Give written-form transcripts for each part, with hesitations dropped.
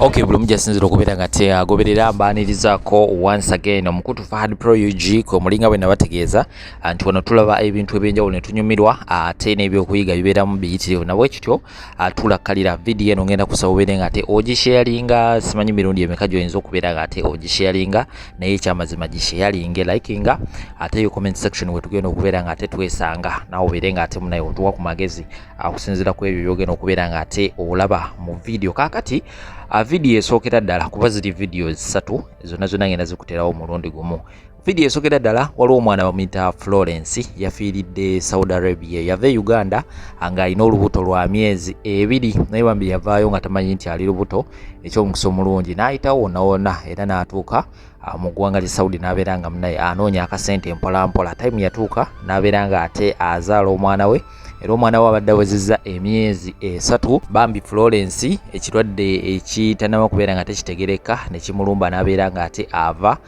Okay, buli omu gyasinzira okubeera nga te agoberera, mbaanirizaako once again omukutu Fahad Pro UG kwe mulinga bwe nabategeeza nti wano tulaba ebintu ebyenjawulo ne tunyumirwa, ate n'ebyokuyiga bibeeramu biyitirivu. Nabwe kityo tulakkalira vidiyo eno, ngenda kusaba obeere nga ate ogisharinga. Simanyi mirundi emeka gy'oyinza okubeera nga ate ogisharinga, naye ekyamazima gisharinge, likinga, ate yo comment section we tugenda okubeera nga ate twesanga naawe, obeere nga ate munaye otuwa ku magezi okusinziira ku ebyo byogenda okubeera nga ate olaba mu vidiyo. Kaakati vidiyo esookera ddala, kuba ziri vidiyo ssatu, zonna zonna ngenda zikuterawo omulundi gumu. Vidiyo esookera ddala, waliwo omwana bamuyita Florence, yafiiridde Saudi Arabia. Yava e Uganda ng'alina olubuto lwa myezi 2, naye bambi yavaayo nga tamanyi nti ali lubuto. Ekyomukisa omulungi n'ayitawo wonna wonna era n'atuuka mu ggwanga lya Saudi, n'abeera nga munaye anoonya akasente mpolampola. Time yatuuka n'abeera nga ate azaala omwana we, era omwana we abadde awezezza emyezi 3. Bambi Florence ekirwadde ekitanaba kubeera nga tekitegereka ne kimulumba, n'abeera nga ate ava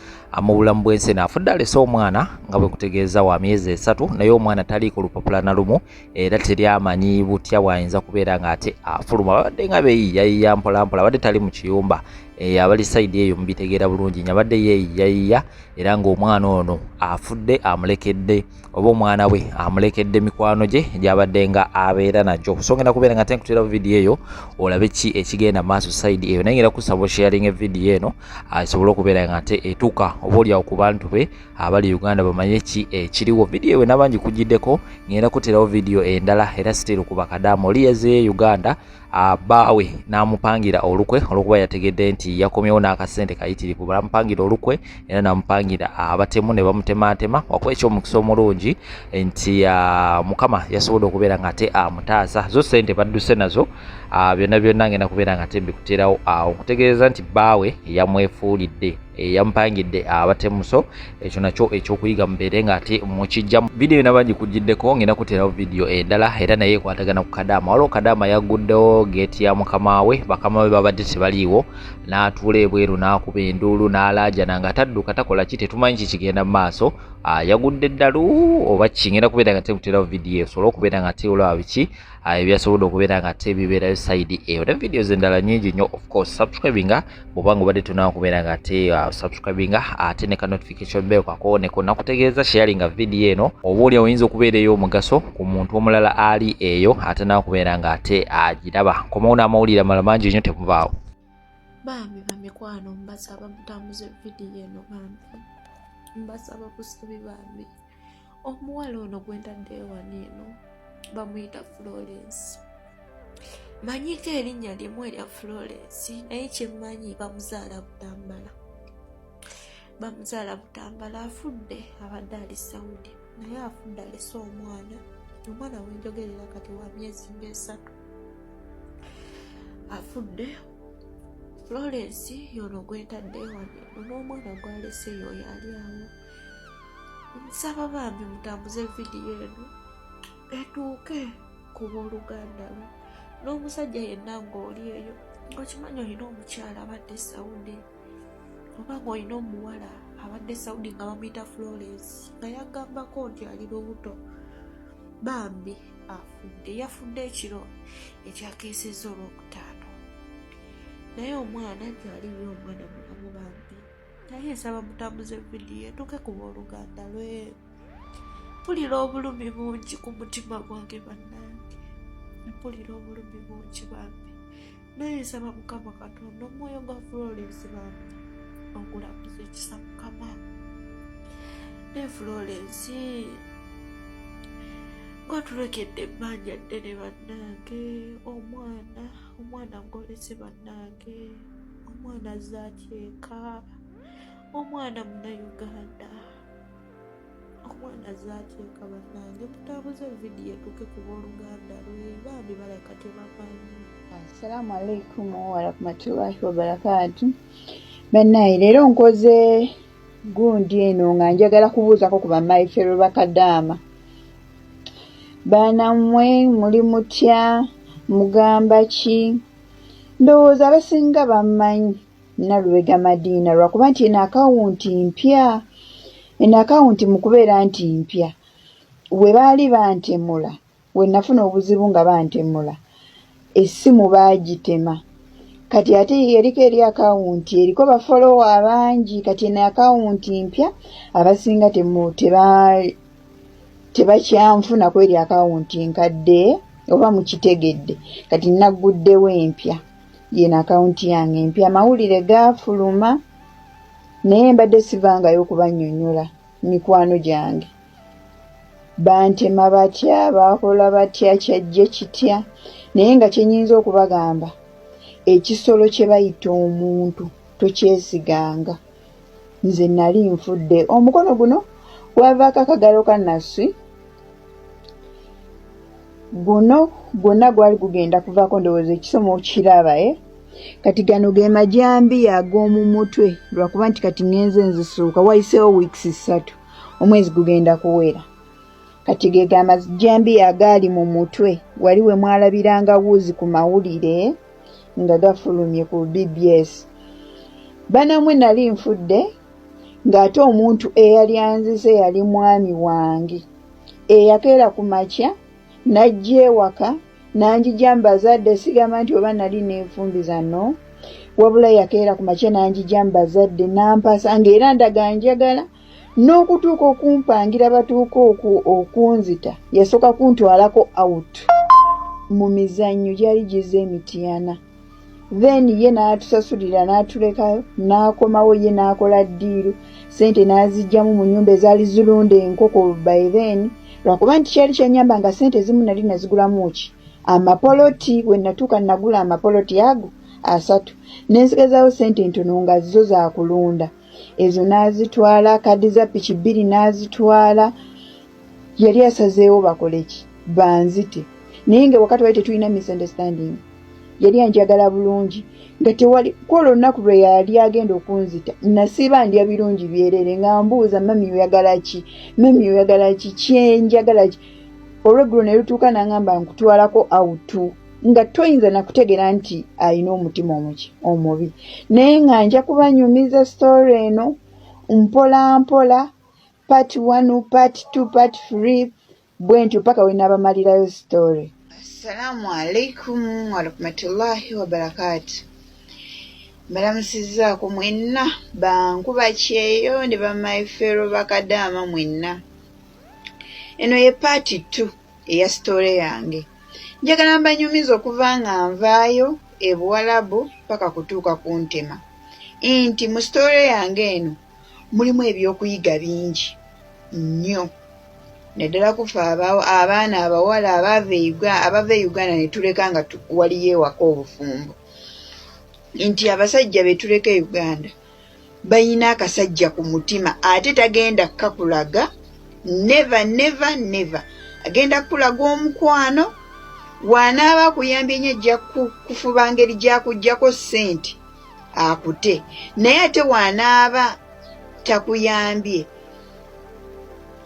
mu bulamu bw'ensi eno. Afudde alese omwana nga bwe kutegeeza wa myezi 3, naye omwana taliiko lupapula na lumu, era teri amanyi butya bw'ayinza kubeera nga ate afuluma. Babadde nga beeyiyayiya mpolampola, abadde tali mu kiyumba. Abali side eyo mubitegeera bulungi nnyo. Abadde yeeyiyayiya, era ng'omwana ono afudde amulekedde, oba omwana we amulekedde mikwano gye gyabadde nga abeera nagyo. So ngenda kubeera nga tenkuterawo vidiyo eyo olabe ki ekigenda maaso side eyo, naye ngenda kusaba osharinga evidiyo eno esobole okubeera nga ate etuuka oba oliawo ku bantu be abali Uganda, bamanye ki ekiriwo. Vidiyo eyo nabangi kugiddeko. Ngenda kuterawo vidiyo endala era still ku bakadaama. Oli yazeeyo Uganda, bbaawe n'amupangira olukwe olwokuba yategedde nti yakomyewo n'akasente kayitirivu. Bamupangira olukwe era n'amupangira abatemu ne bamutematema. Wakuba ekyomukisa omulungi nti Mukama yasobodde okubeera nga ate amutaasa, zo sente badduse nazo. Byonna byonna ngenda kubeera nga ate mbikuteerawo awo, nkutegeeza nti bbaawe yamwefuulidde, yamupangidde abatemu. So ekyo nakyo ekyokuyiga, mubeere nga ate mukijja. Vidiyo nabangi kugiddeko. Ngenda kuteerawo vidiyo endala era naye ekwatagana ku kadaama. Waliwo kadaama yagguddewo geeti ya mukama we, bakama we babadde tebaliiwo, n'atuula ebweru n'akuba enduulu n'alaajana nga tadduka, takola ki, tetumanyi kikigenda mu maaso. Yagudde eddalu oba ki? Ngenda kubeera nga tekuteerawo vidiyo esobole okubeera nga ate olaba biki ebyasobodde okubeera nga ate bibeerayo side eyo, ne videos endala nyingi nnyo. Of course, subscribinga bw'obanga obadde tonaba kubeera nga ate subscribinga, ate ne ka notification bell kakooneko. Nakutegeeza, sharinga vidiyo eno, oba oli oyinza okubeera ey'omugaso ku muntu omulala ali eyo ate nawe kubeera nga ate agiraba. Komawo n'amawulire amalala mangi nnyo, temuvaawo. Bambi bamikwano, mbasaba mutambuze vidiyo eno. Bambi mbasaba busabi, bambi omuwala ono gwentaddeyo wano eno bamuyita Florence. Manyiko erinnya limu erya Florence, naye kyemmanyi bamuzaala Butambala, bamuzaala Butambala. Afudde, abadde ali Saudi, naye afudde alese omwana. Omwana wenjogerera kati wa myezi nga 3. Afudde Florence yono gwentaddeyo wano eno, n'omwana gwalese yoyo ali awo. Nsaba bambi mutambuze vidiyo eno etuuke ku booluganda lwe n'omusajja yenna ng'oli eyo ng'okimanyi olina omukyala abadde Saudi, oba ng'olina omuwala abadde Saudi nga bamuyita Florence, nga yagambako nti ali lubuto. Bambi afudde, yafudde ekiro ekyakeesezza Olwokutaano, naye omwana gyaliyo, omwana mulamu bambi. Naye nsaba mutambuze vidiyo etuuke ku booluganda lwe. Mpulira obulumi bungi ku mutima gwange bannange, mpulira obulumi bungi bambi, naye nsaba Mukama Katonda omwoyo gwa Florence bambi ogulamuza ekisa, Mukama. Ne Florence gwatulekedde ebbanja ddene bannange. Omwana, omwana ng'olese bannange, omwana azaakyeka, omwana Munnayuganda, omwana azaakyeka. Bannange mutambuze vidiyo etuuke ku booluganda lwe, bambi balaka tebamanyi. Assalamu alaikum warahmatullahi wabarakatu. Bannaye, leero nkoze gundi eno nga njagala kubuuzako ku bamaifero bakadaama. Baanammwe muli mutya? Mugamba ki? Ndowooza abasinga bammanyi Nalubega Madiina, lwakuba nti eno akawunti mpya. Eno akawunti mu kubeera nti mpya, we baali bantemula, we nafuna obuzibu nga bantemula, essimu baagitema. Kati ate eriko eri akawunti eriko bafolowa abangi, kati eno akawunti mpya, abasinga tebakyanfuna kweri akawunti nkadde oba mukitegedde. Kati nagguddewo empya, yeno akawunti yange empya. Amawulire gaafuluma naye mbadde sivangayo okubannyonnyola. Mikwano gyange bantema batya, baakola batya, kyajja kitya, naye nga kye nnyinza okubagamba, ekisolo kye bayita omuntu tokyesiganga. Nze nali nfudde. Omukono guno gwavaako akagalo ka Naswi, guno gwonna gwali gugenda kuvaako, ndowooza ekisomo okiraba eh? Kati gano ge majambiya ag'omu mutwe, lwakuba nti kati ŋŋenze nzisuuka, wayiseewo weeks 3, omwezi gugenda kuwera. Kati ge ga majambiya agaali mu mutwe wali we mwalabiranga wuuzi ku mawulire nga gafulumye ku BBS. Banamwe, nali nfudde, ng'ate omuntu eyali anzise yali mwami wange eyakeera ku makya n'ajja ewaka n'anjija mu bazadde. Sigamba nti oba nali neefumbiza, no, wabula yakeera ku makya n'anjija mu bazadde n'ampasa, ng'era ndaga njagala n'okutuuka okumpangira batuuka okunzita. Yasooka kuntwalako out mu mizannyo gyali gize emityana, then ye n'atusasulira n'atulekayo, n'akomawo ye n'akola deal, sente n'azijjamu mu nnyumba ezaali zirunda enkoko. By then, lwakuba nti kyali kyanyamba nga sente ezimu nali nazigulamu ki amapoloti. We natuuka nagula amapoloti ago 3, nensigazaawo sente ntono nga zo zakulunda. Ezo n'azitwala, kadi za piki 2 n'azitwala. Yali asazeewo bakole ki, banzite. Naye nga wakati wali tetulina misunderstanding, yali anjagala bulungi, nga tewali kwolwo olunaku lwe yali agenda okunzita nasiiba ndya birungi byerere, nga mbuuza, "Mami, oyagala ki? Mami, oyagala ki? Kyenjagala ki?" Olweggulo ne lutuuka n'angamba, "Nkutwalako out," nga toyinza nakutegeera nti alina omutima omuki omubi. Naye nga nja kubanyumiza story eno mpola mpola, part 1, part 2, part 3, bwe ntyo paka we naabamalirayo story. Assalaamu alaikum warahmatullahi wabarakaatu. Mbalamusizzaako mwenna bankuba kyeyo ne bamaifero bakadaama mwenna. Eno ye part 2 eya story yange. Njagala mbanyumiza okuva nga nvaayo e Buwalabu paka kutuuka ku ntema, nti mu story yange eno mulimu ebyokuyiga bingi nnyo, naddala kufa abaana abawala abava e Uganda ne tuleka nga waliyo ewaka obufumbo, nti abasajja be tuleka e Uganda balina akasajja ku mutima, ate tagenda kakulaga. Never, never, never. Agenda kukulaga omukwano, w'anaaba akuyambye nnyo ajja kufuba ngeri gy'akuggyako ssente akute, naye ate w'anaaba takuyambye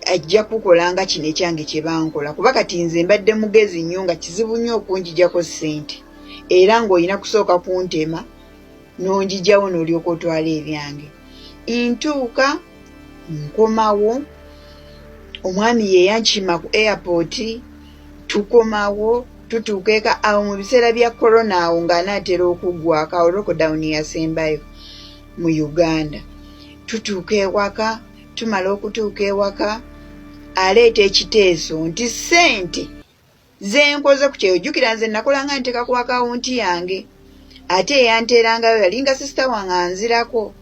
ajja kukola nga kino ekyange kye bankola. Kuba kati nze mbadde mugezi nnyo, nga kizibu nnyo okunjijako ssente, era ng'olina kusooka kuntema n'onjijjawo n'olyoka otwala ebyange. Ntuuka nkomawo, omwami ye yankima ku airport, tukomawo, tutuuka eka awo mu biseera bya korona, awo ng'anaatera okuggwako, awo lockdown yasembayo mu Uganda. Tutuuka ewaka, tumala okutuuka ewaka aleeta ekiteeso nti ssente zenkoze ku kyeyo. Jjukira nze nakolanga nteeka ku akawunti yange, ate eyanteerangayo yalinga sister wange anzirako.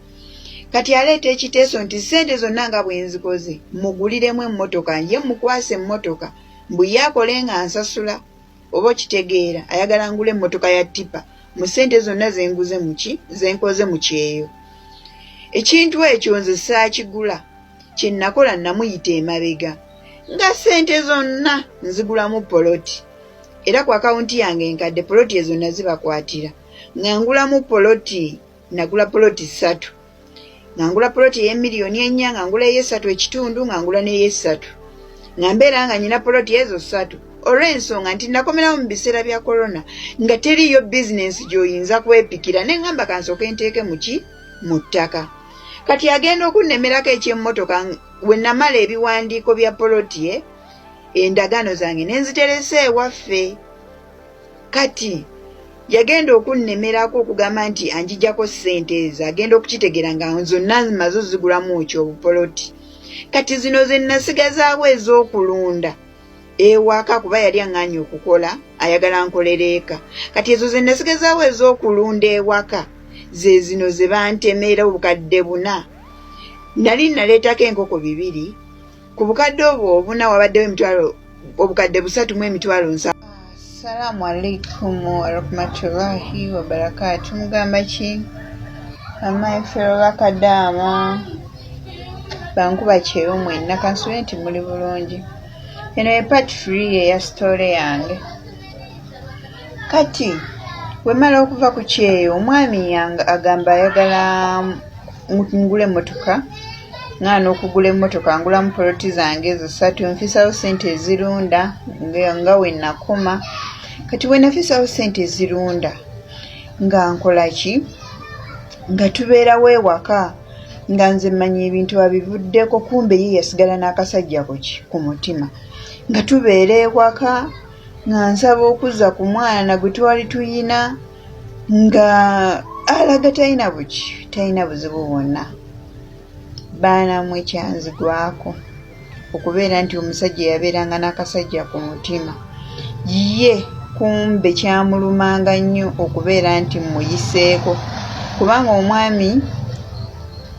Kati aleeta ekiteeso nti ssente zonna nga bwe nzikoze muguliremu emmotoka, ye mukwasa emmotoka, mbu ye akole nga nsasula. Oba okitegeera, ayagala ngula emmotoka ya tipper mu ssente zonna zenguze muki zenkoze mu kyeyo. Ekintu ekyo nze saakigula. Kye nakola, namuyita emabega nga ssente zonna nzigulamu poloti, era ku akawunti yange enkadde poloti ezo nazibakwatira nga ngulamu poloti. Nagula poloti 3, nga ngula poloti ey'emiliyoni 4, nga ngula ey'esatu ekitundu, nga ngula n'ey'essatu, nga mbeera nga nyina poloti ezo 3, olw'ensonga nti nakomerawo mu biseera bya korona nga teriiyo bizinensi gy'oyinza kwepikira, ne ŋŋamba kansooke nteeke muki mu ttaka. Kati agenda okunnemerako eky'emmotoka. We namala ebiwandiiko bya poloti, endagaano zange ne nziteresa ewaffe. Kati Yagenda okunnemerako okugamba nti anjijako ssente ezo, agenda okukitegeera nga zonna maze ozigulamu ki obupoloti. Kati zino ze nasigazaawo ez'okulunda ewaka kuba yali aŋŋaanye okukola, ayagala nkolere eka. Kati ezo ze nasigazaawo ez'okulunda ewaka ze zino ze bantemera obukadde buna. Nali naleetako enkoko bibiri, ku bukadde obwo obuna wabaddewo emitwalo obukadde 3 mu 700. Assalamu alaikum warahmatullahi wabarakatu. Mugamba ki bamaifero bakadaama bankuba kyeyo mwenna, kansubire nti muli bulungi. Eno ye part three eya story yange. Kati bwe mmala okuva ku kyeyo, omwami agamba ayagala ngule emmotoka. Ŋŋaana okugula emmotoka, ngulamu poloti zange ezo ssatu, nfisaawo ssente ezirunda nga we nakoma. Kati bwe nafisaawo ssente ezirunda nga nkola ki? Nga tubeerawo ewaka nga nze mmanyi ebintu abivuddeko, kumbe ye yasigala n'akasajja ku ki? Ku mutima. Nga tubeera ewaka nga nsaba okuzza ku mwana gwe twali tuyina, nga alaga talina buki, talina buzibu bwonna. Baana mmwe, kyanzigwako okubeera nti omusajja yabeeranga n'akasajja ku mutima. Ye kumbe kyamulumanga nnyo okubeera nti mmuyiseeko, kubanga omwami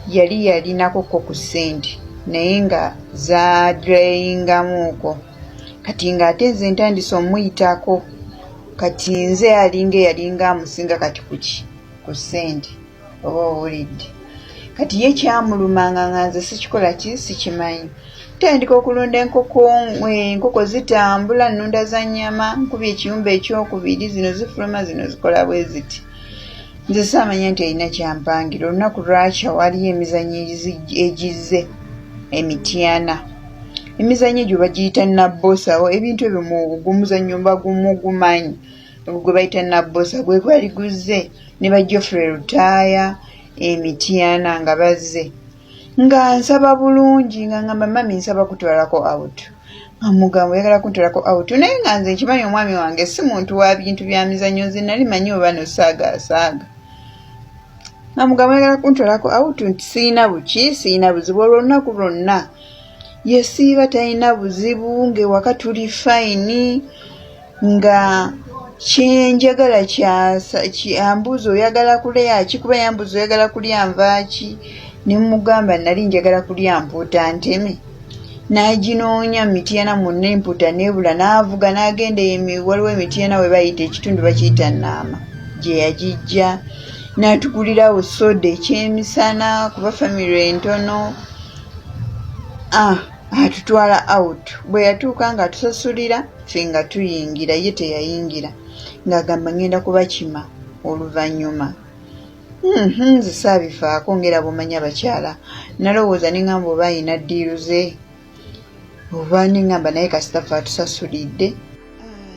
yali yalinakokko ku ssente naye nga zaadreyingamuuko. Kati ng'ate nze ntandise ommuyitako, kati nze alinga eyalinga amusinga kati ku ki? Ku ssente, oba owulidde. Kati ye kyamulumanga nga nze sikikola ki? Sikimanyi. Ntandika okulunda enkoko, enkoko zitambula, nnunda za nnyama, nkubye ekiyumba ekyokubiri, zino zifuluma, zino zikola bwe ziti. Nze saamanya nti alina ky'ampangira. Olunaku lwakya waliyo emizannyo egizze e Mityana. Emizannyo egyo bagiyita nabbosa, ebintu ebyo ogwo omuzannyo mba mugumanyi, ogwo gwe bayita nabbosa gwe gwali guzze ne ba Geoffrey Lutaaya e Mityana nga bazze. Nga nsaba bulungi nga ngamba, "Mummy, nsaba kutwalako out." Nga mmugamba, "Oyagala kuntwalako out?" Naye nga nze nkimanyi omwami wange si muntu wa bintu bya mizannyo, nze nali manyi oba no saaga asaaga. Nga mugamba, "Oyagala kuntwalako out?" Nti siyina buki, siyina buzibu. Olwo olunaku lwonna yesiiba talina buzibu, ng'ewaka tuli fine, nga kyenjagala ambuuza, "Oyagala kulya ki?" Kuba yambuuza, "Oyagala kulya nva ki?" Ne mmugamba nali njagala kulya mpuuta nteme. N'aginoonya mu Mityana mwonna, empuuta n'ebula, n'avuga n'agenda waliwo e Mityana we bayita ekitundu bakiyita Nnaama gye yagiggya, n'atugulirawo soda ekyemisana kuba famire entono. Atutwala out. Bwe yatuuka ng'atusasulira, ffe nga tuyingira, ye teyayingira, ng'agamba, "Ŋŋenda kubakima oluvannyuma." Nze saabifaako ng'era bw'omanyi abakyala. Nalowooza ne ŋŋamba oba ayina deal ze oba, ne ŋŋamba naye kasita ffe atusasulidde.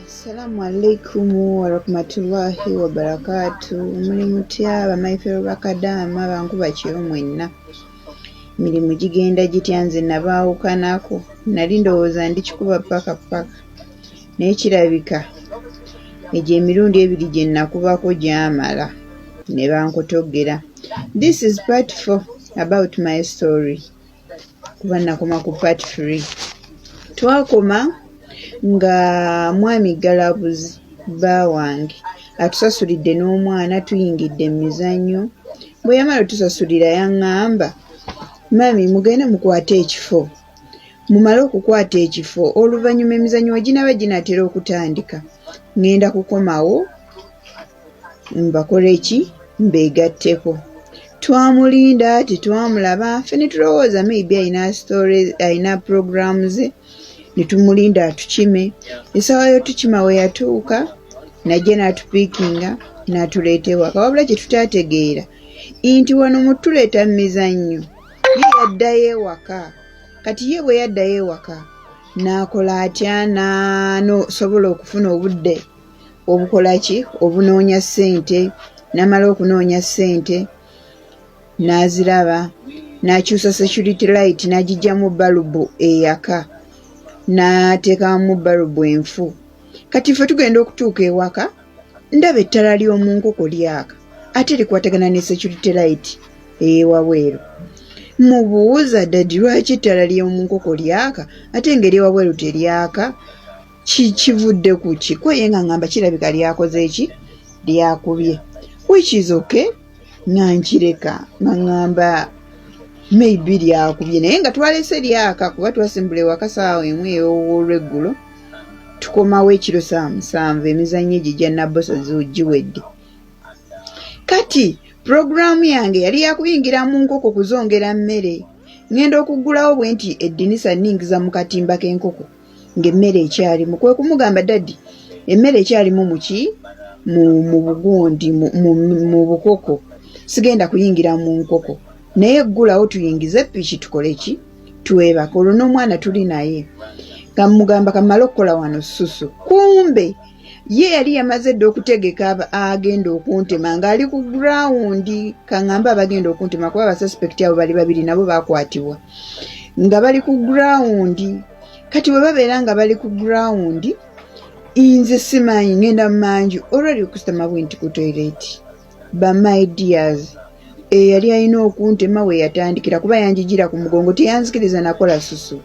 Assalaamu alaikum warahmatullahi wabarakaatu. Muli mutya bamaifero bakadaama bankuba kyeyo mwenna? Mirimu gigenda gitya? Nze nabaawukanako, nali ndowooza ndikikuba paka paka, naye kirabika egyo emirundi ebiri gye nakubako gyamala ne bankotoggera. This is part four about my story, kuba nakoma ku part three. Twakoma nga mwami Galabuzi bba wange atusasulidde n'omwana, tuyingidde mu mizannyo. Bwe yamala otusasulira yaŋŋamba, "Mummy, mugende mukwate ekifo, mumale okukwata ekifo, oluvannyuma emizannyo we ginaaba ginaatera okutandika ŋŋenda kukomawo mbakole ki? Mbeegatteko." Twamulinda tetwamulaba, ffe ne tulowooza maybe ayina story, ayina program ze, ne tumulinda atukime. Essaawa y'otukima we yatuuka n'ajja n'atupiikinga n'atuleeta ewaka. Wabula kye tutaategeera nti wano mu ttuleeta mu mizannyo ye yaddayo ewaka. Kati ye bwe yaddayo ewaka n'akola atya? N'anosobola okufuna obudde obukola ki? Obunoonya ssente. N'amala okunoonya ssente n'aziraba, n'akyusa security light n'agiggyamu balubu eyaka n'ateekamu balubu enfu. Kati ffe tugenda okutuuka ewaka Ndaba ettala ly'omu nkoko lyaka ate likwatagana ne security light ey'ewabweru. Mubuuza daddy lwaki ettala ly'omu nkoko lyaka ate ng'eryewabweru teryaka? Ki kivudde ku ki? Ko ye ng'aŋŋamba kirabika lyakoze ki? Lyakubye. Which is okay nga nkireka nga ŋŋamba maybe lyakubye naye nga twalese lyaka kuba twasimbula ewaka saawa emu ey'olweggulo tukomawo ekiro saawa 7 emizannyo egyo egya Nabbosa giwedde. Kati pulogulaamu yange yali yakuyingira mu nkoko kuzongera mmere. Ŋŋenda okuggulawo bwe nti eddinisa nningiza mu katimba k'enkoko ng'emmere ekyalimu. Kwe kumugamba daddy emmere ekyalimu mu ki? Mu bugundi mu bukoko. Sigenda kuyingira mu nkoko naye ggulawo tuyingize ppiki tukole ki? Twebake. Olwo n'omwana tuli naye. Nga mmugamba kammale okukola wano ssusu. Kumbe ye yali yamaze dda okutegeka agenda okuntema ng'ali ku gurawundi kaŋŋambe abagenda okuntema kuba abasuspect abo bali babiri nabo baakwatibwa nga bali ku gurawundi. Kati bwe babeera nga bali ku gurawundi nze simanyi ŋŋenda manju olwali okusitama bwe nti ku toyireti. Ba my dears eyali alina okuntema we yatandikira kuba yanjijira ku mugongo teyanzikiriza nakola susu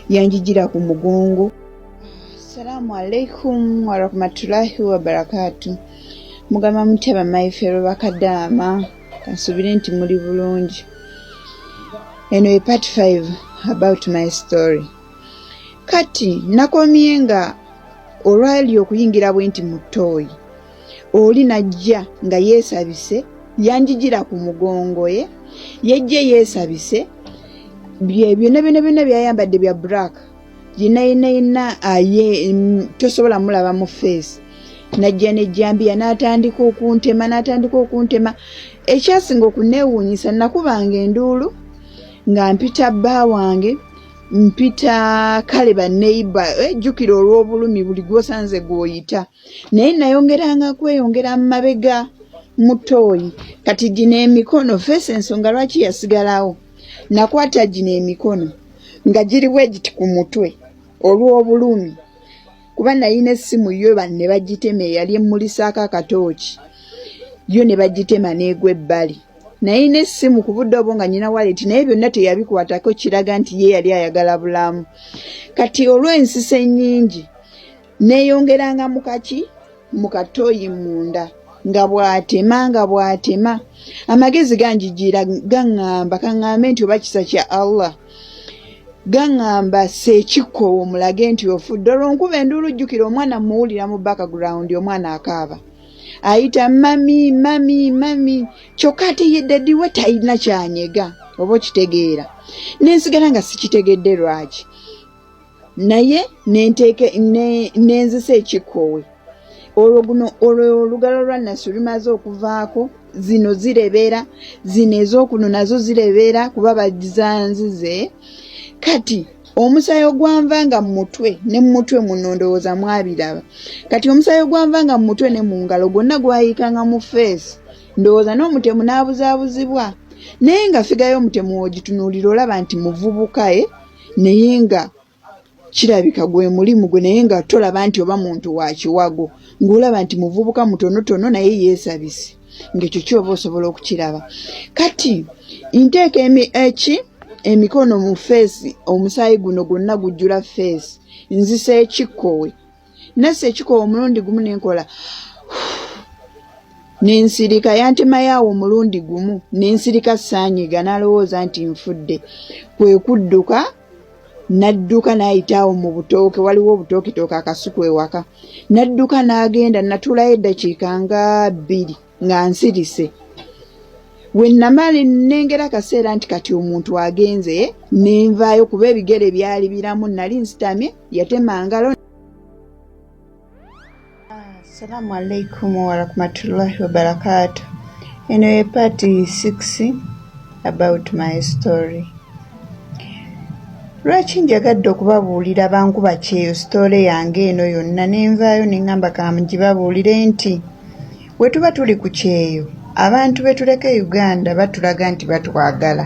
yanjijira ku mugongo. Assalamu alaikum warahmatullahi wabarakatu. Mugamba mutya ba my fellow bakadaama, kansubire nti muli bulungi. Eno ye part 5 about my story. Kati nakomye nga olwali okuyingira bwe nti mu ttooyi oli najja nga yeesabise yanjijira ku mugongo ye yejje yeesabise byonna byonna byonna byayambadde bya black yenna yenna yenna aye tosobola mulaba mu face. Najja n'ejjambiya n'atandika okuntema n'atandika okuntema. Ekyasinga okuneewuunyisa nakubanga enduulu nga mpita bba wange mpita kale baneiba jjukira olw'obulumi buli gw'osanze gw'oyita naye nayongeranga kweyongera mu mabega mu ttooyi. Kati gino emikono feesi ensonga lwaki yasigalawo nakwata gino emikono nga giri bwe giti ku mutwe olw'obulumi kuba nalina essimu yo ne bagitema eyali emmulisaako akatooki yo ne bagitema n'egwa ebbali. Nalina essimu ku budde obwo nga nnyina waleti naye byonna teyabikwatako kiraga nti ye yali ayagala bulamu. Kati olw'ensisa ennyingi neeyongeranga mu kaki mu katoyi munda nga bw'atema nga bw'atema. Amagezi ganjijira gaŋŋamba kaŋŋambe nti oba kisa kya Allah gaŋŋamba seekikkowo omulage nti ofudde. Olwo nkuba enduulu jjukira omwana mmuwulira mu background omwana akaaba ayita mami mami mami kyokka ate ye daddy we talina kyanyega oba okitegeera. Nensigala nga sikitegedde lwaki naye nenteeke nenzisa ekikkowe. Olwo guno olwo olugalo lwa Nasu lumaze okuvaako zino zirebera zino ez'okuno nazo zirebera kuba bazanzize. Kati omusaayi ogwanvanga mu mutwe ne mu mutwe muno ndowooza mwabiraba. Kati omusaayi ogwanvanga mu mutwe ne mu ngalo gwonna gwayiikanga mu feesi ndowooza n'omutemu n'abuzaabuzibwa. Naye nga figa y'omutemu w'ogitunuulira olaba nti muvubuka ye naye nga kirabika gwe mulimu gwe naye nga tolaba nti oba muntu wa kiwago ng'olaba nti muvubuka mutonotono naye yeesabise ng'ekyo kyoba osobola okukiraba. Kati nteeka eki emikono mu feesi omusaayi guno gwonna gujjula feesi nzisa ekikkowe nassa ekikkowe omulundi gumu ne nkola nensirika yantemayo awo omulundi gumu nensirika saanyiga n'alowooza nti nfudde kwe kudduka n'adduka n'ayita awo mu butooke waliwo obutooketooke akasuku ewaka n'adduka n'agenda natuulayo eddakiika nga bbiri nga nsirise. We namala nnengera akaseera nti kati omuntu agenze ne nvaayo kuba ebigere byali biramu nali nsitamye yatema ngalo. Assalamu alaikum warahmatullahi wabarakatuh. Eno ye part 6 about my story. Lwaki njagadde okubabuulira bankuba kyeyo sitole yange eno yonna ne nvaayo ne ŋŋamba kangibabuulire nti bwe tuba tuli ku kyeyo abantu be tuleka e Uganda batulaga nti batwagala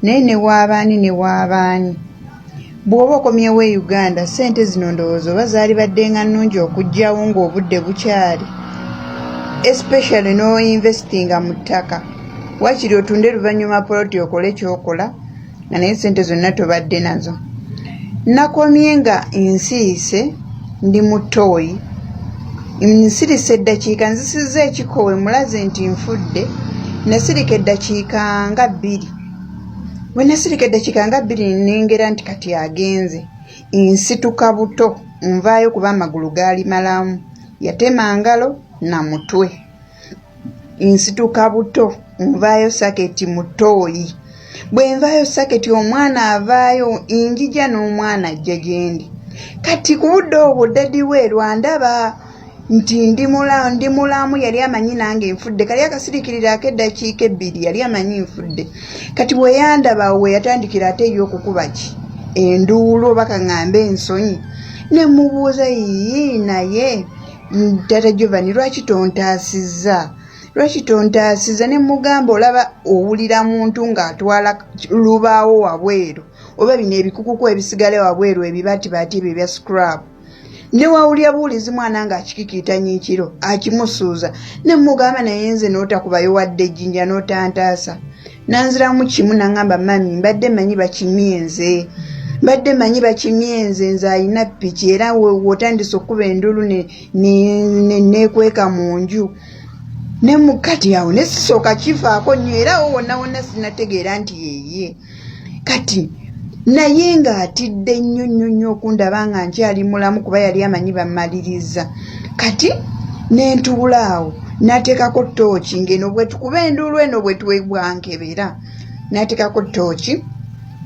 naye ne waabaani ne waabaani. Bw'oba okomyewo e Uganda ssente zino ndowooza oba zaalibadde nga nnungi okuggyawo ng'obudde bukyali. Especially n'oinvestinga mu ttaka, waakiri otunde luvannyuma poloti okole ky'okola nga naye ssente zonna tobadde nazo. Nakomye nga nsirise ndi mu ttooyi, nsirise eddakiika, nzisizza ekikowe mulaze nti nfudde. Nasirika eddakiika nga bbiri. Bwe nasirika eddakiika nga bbiri nnengera nti kati agenze. Nsituka buto nvaayo kuba amagulu gaali malamu, yatema ngalo na mutwe. Nsituka buto nvaayo saketi mu ttooyi. Bwe nvaayo saketi omwana avaayo, njija n'omwana ajja gyendi. Kati ku budde obwo ddadi we lwandaba nti ndi ndi mulamu, yali amanyi nange nfudde. Kali akasiriikiriro ak'eddakiika ebbiri yali amanyi nfudde. Kati bwe yandaba awo we yatandikira ate ye okukuba ki enduulu oba kaŋŋambe ensonyi. Ne mmubuuza yii naye taata Giovanni lwaki tontaasizza? Lwaki tontaasizza? Ne mmugamba olaba owulira muntu ng'atwala lubaawo wabweru oba bino ebikukuku ebisigala wabweru ebibaatibaati ebyo ebya scrap. Ne wawulira buwulizi mwana ng'akikikiitanya ekiro akimusuuza. Ne mmugamba naye nze n'otakubayo wadde ejjinja n'otantaasa. Nanziramu kimu n'aŋŋamba mummy mbadde mmanyi bakimye nze. Mbadde mmanyi bakimye nze nze alina ppiki era w'otandise okukuba enduulu ne neekweka mu nju. Ne mu kati awo ne sisooka kifaako nnyo era awo wonna wonna sinategeera nti yeye. Kati naye ng'atidde nnyo nnyo nnyo okundaba nga nkyali mulamu kuba yali amanyi bammaliriza. Kati ne ntuula awo n'ateekako ttooki ng'eno bwe tukuba enduulu eno bwe bwankebera n'ateekako ttooki.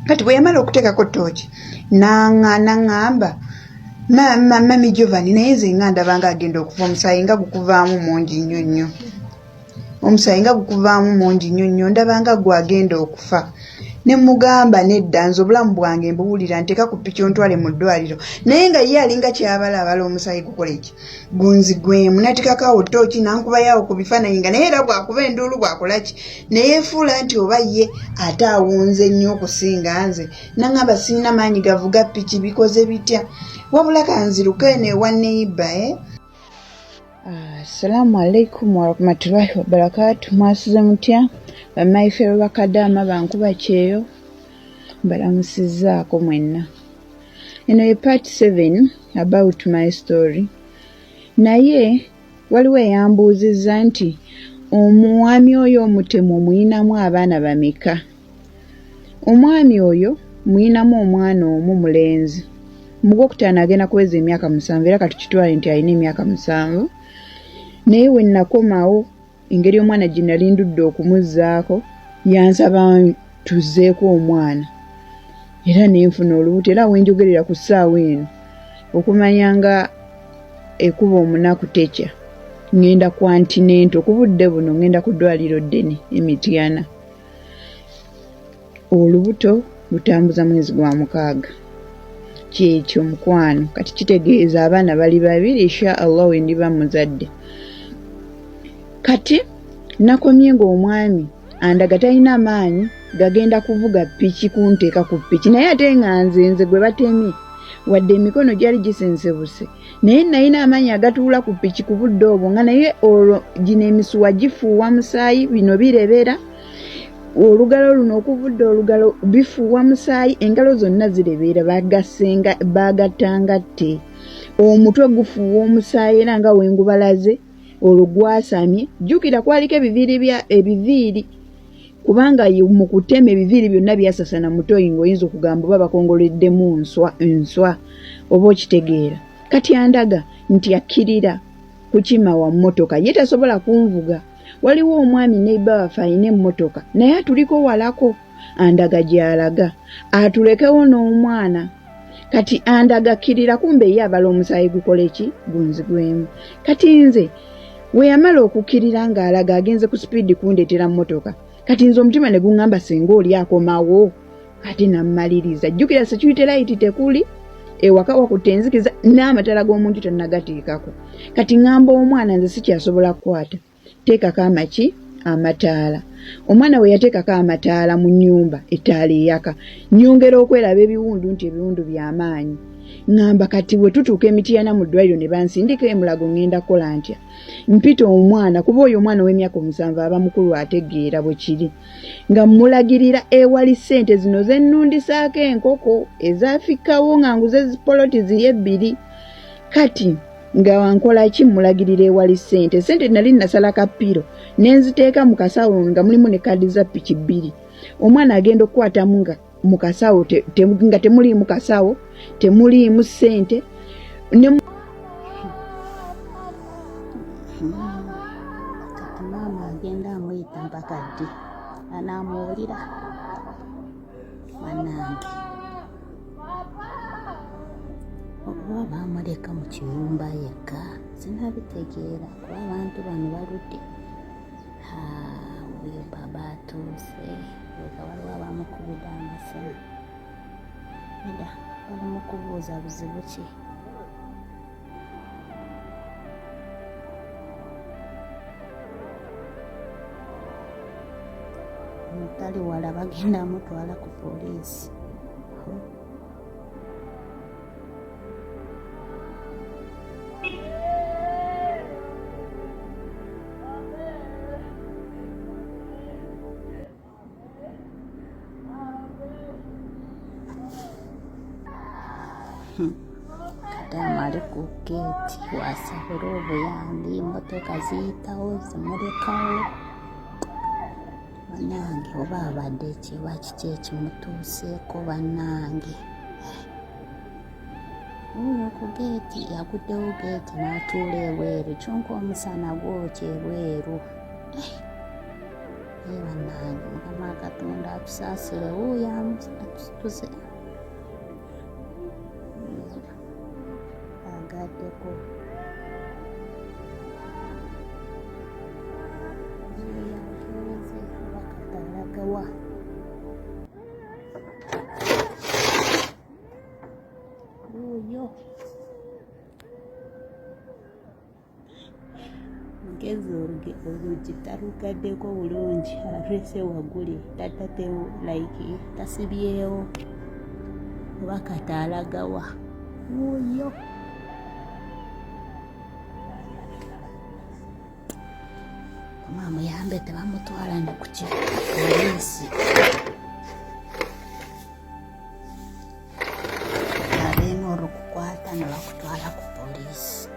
Kati bwe yamala okuteekako ttooki n'aŋŋamba mummy Giovanni naye nze nga ndaba ng'agenda okuva omusaayi nga gukuvaamu mungi nnyo nnyo. Omusaayi nga gukuvaamu mungi nnyo nnyo ndaba nga gwe agenda okufa. Ne mmugamba nedda nze obulamu bwange mbuwulira nteeka ku ppiki ontwale mu ddwaliro. Naye nga ye alinga ky'abalaabala omusaayi gukole ki? Gunzigwemu. N'ateekako awo ttooki n'ankubayo awo ku bifaananyi nga naye era bw'akuba enduulu bw'akola ki? Ne yeefuula nti oba ye ate awunze nnyo okusinga nze. N'aŋŋamba sirina maanyi gavuga ppiki bikoze bitya? Wabula kanziruke eno ewa neighbour eh. Assalamu alaikum warahmatullahi wabarakatu. Mwasuze mutya bamaifero bakadaama bankuba kyeyo, mbalamusizzaako mwenna. Eno ye part 7 about my story. Naye waliwo eyambuuzizza nti omwami oyo omutemu omuyinamu abaana bameka? Omwami oyo muyinamu omwana omu mulenzi. Mu gwokutaano agenda kuweza emyaka 7 era katukitwale nti alina emyaka 7. Naye we nakomawo engeri omwana gye nali ndudde okumuzzaako yansaba tuzzeeko omwana era ne nfuna olubuto era we njogerera ku ssaawa eno okumanya nga ekuba omunaku tekya ŋŋenda ku antenatal ku budde buno ŋŋenda ku ddwaliro ddene e Mityana. Olubuto lutambuza mwezi gwa mukaaga. Kyekyo mukwano kati kitegeeza abaana bali babiri insha Allah we ndiba muzadde. Kati nakomye ng'omwami andaga talina maanyi gagenda kuvuga ppiki kunteeka ku ppiki naye ate nga nze nze gwe batemye wadde emikono gyali gisensebuse naye nalina amaanyi agatuula ku ppiki ku budde obwo nga naye olwo gino emisuwa gifuuwa musaayi bino birebera olugalo luno okuvudde olugalo bifuuwa musaayi engalo zonna zirebeera bagasenga baagatta omutwe gufuuwa omusaayi era nga wengubalaze olwo gwasamye. Jjukira kwaliko ebiviiri bya ebiviiri kubanga mu kutema ebiviiri byonna byasasana mutoyi ng'oyinza okugamba oba bakongoleddemu nswa nswa oba okitegeera. Kati andaga nti akkirira kukima wa mmotoka ye tasobola kunvuga. Waliwo omwami neighbour waffe alina emmotoka naye atuliko walako andaga gy'alaga atulekewo n'omwana. Kati andaga kkirira kumbe ye abala omusaayi gukole ki gunzigwemu. Kati nze we yamala okukkirira ng'alaga agenze ku sipiidi kundeetera mmotoka. Kati nze omutima ne guŋŋamba singa oli akomawo ate nammaliriza. Jjukira security light tekuli ewaka wakutte enzikiza n'amataala g'omu nju tannagateekako. Kati ŋŋamba omwana nze sikyasobola kukwata teekako amaki amataala. Omwana we yateekako amataala mu nnyumba ettaala eyaka nnyongera okweraba ebiwundu nti ebiwundu by'amaanyi. Ŋŋamba kati bwe tutuuka e Mityana mu ddwaliro ne bansindika e Mulago ŋŋenda kukola ntya? Mpita omwana kuba oyo omwana ow'emyaka 7 aba mukulu ategeera bwe kiri. Nga mmulagirira ewali ssente zino ze nnundisaako enkoko ezaafikkawo nga nguze zipoloti ziri ebbiri. Kati nga nkola ki? Mmulagirira ewali ssente. Ssente nali nnasala kappiro ne nziteeka mu kasawo nga mulimu ne kaadi za ppiki bbiri. Omwana agenda okukwatamu nga mu kasawo nga temuliimu kasawo, temuliimu ssente ne Kati maama agenda amuyita mpaka ddi anaamuwulira bannange? Oba baamuleka mu kiyumba yekka sinabitegeera, kuba abantu bano baludde. Oyo baba atuuse, nga waliwo abamukubidde amasimu. Nedda, bali mu kubuuza buzibu ki. Tali wala, bagenda mutwala ku poliisi. Kadaama ali ku geeti wasabira obuyambi, emmotoka ziyitawo zimulekawo. Bannange, oba abadde ki oba kiki ekimutuuseeko bannange? Wuuyo ku geeti, yaguddewo geeti n'atuula ebweru, kyonka omusana gwokya ebweru. Naye bannange, Mukama Katonda atusaasire. Wuuyo atusituse agaddeko. Wuuyo agenze, oba kati alagawa? Wuuyo mugezi, oluggi talugaddeko bulungi, alulese waggule, tatatewo like tasibyewo. Oba kati alagawa? Wuuyo. Mama muyambe, tebamutwala ne ku poliisi. Abeeno olukukwata ne bakutwala ku poliisi,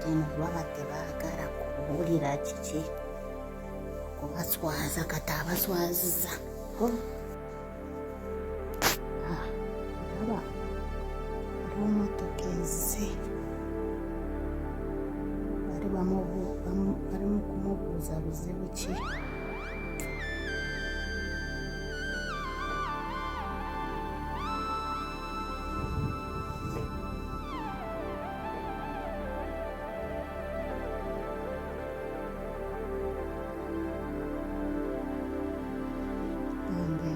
eno baba tebaagala kuwulira kiki okubaswaza, kati abaswaziza. Olaba waliwo motoka ezze, bali bali mu kumubuuza buzibu ki. Bambi.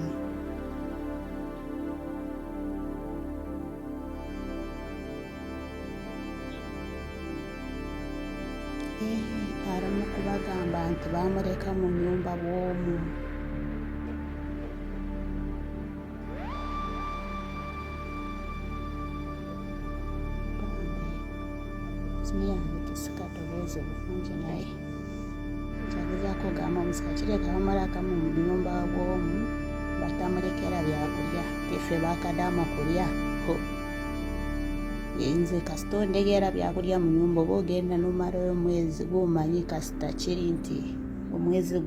Ali mu kubagamba nti baamuleka mu nnyumba bw'omu. Bambi, simu yange tesika ddoboozi bulungi, naye kyagezaako ogamba omusika kireka bamuleka mu nnyumba bw'omu, batamulekera byakulya. Teffe bakadaama kulya. Ho, nze kasita ondegera byakulya mu nyumba, oba ogenda nomalayo omwezi gwomanyi, kasita kiri nti omwezi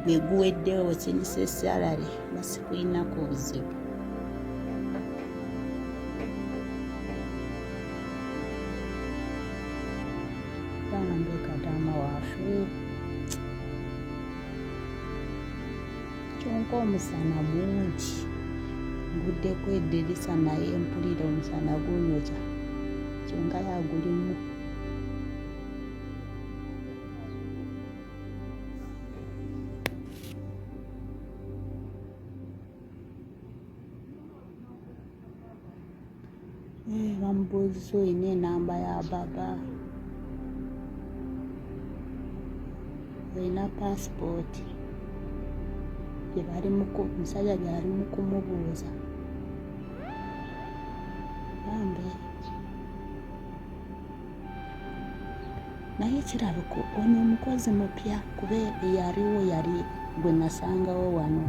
gwe guweddewo osindisa esalary, basikuyinako obuzibu. Bambi kadaama waffe, kyonka omusana mungi. Nguddeko eddirisa naye mpulira omusana gunyokya, kyonka yagulimu. Bamubuuziza olina enamba ya baba, olina paasipooti, omusajja byali mu kumubuuza. Naye kirabika ono omukozi mupya, kuba eyaliwo yali gwe nasangawo wano,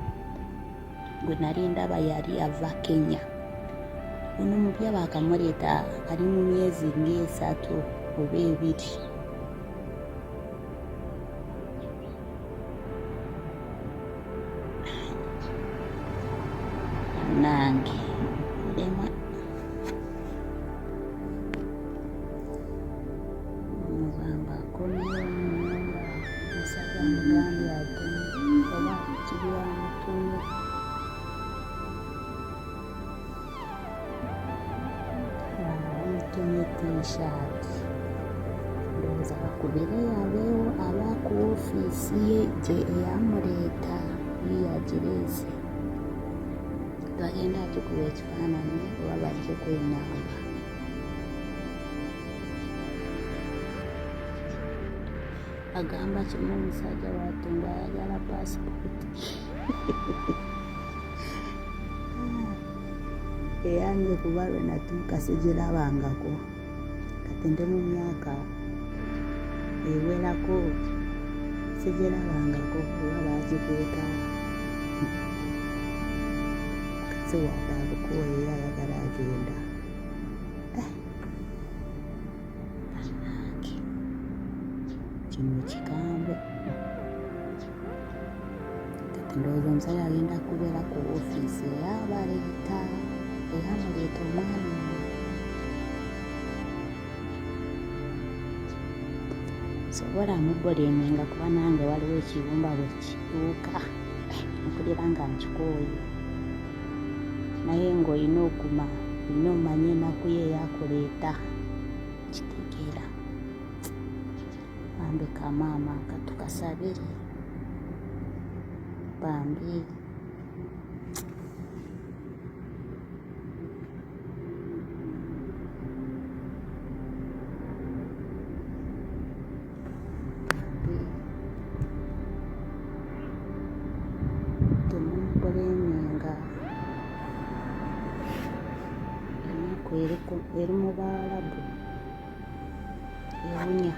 gwe nali ndaba yali ava Kenya. Ono mupya baakamuleeta, ali mu myezi ng'esatu oba ebiri. Nange ema mugamba akomyewo mu nnyumba, omusajja amugambye ate oba kiri amutumye. Bamutumye t-shirt, ndowooza bakubireyo abeewo aba ku ofiisi ye gye eyamuleeta ye yagireese, bagenda agikuba ekifaananyi oba baggyeko ennamba. Agamba kimu omusajja wattu mbu ayagala paasipooti. Eyange kuba lwe natuuka sigirabangako, kati ndi mu myaka ewerako sigirabangako, oba baagikwekawa. Mukazi wattu abukooye ye ayagala agenda. Bannange kino kikambwe. Kati ndowooza omusajja agenda kubeera ku ofiisi eyabaleeta, eyamuleeta omwana ono. Sobola mubuleminga kuba nange waliwo ekiyumba bwe kituuka mpulira nga nkikooye, naye ng'olina oguma, olina omanya enaku ye eyakuleeta, kitegeera. Bambi kamaama katukasabire bambi. Bambi temumubuleminga, ennaku eri mu Bawalabu ewunya.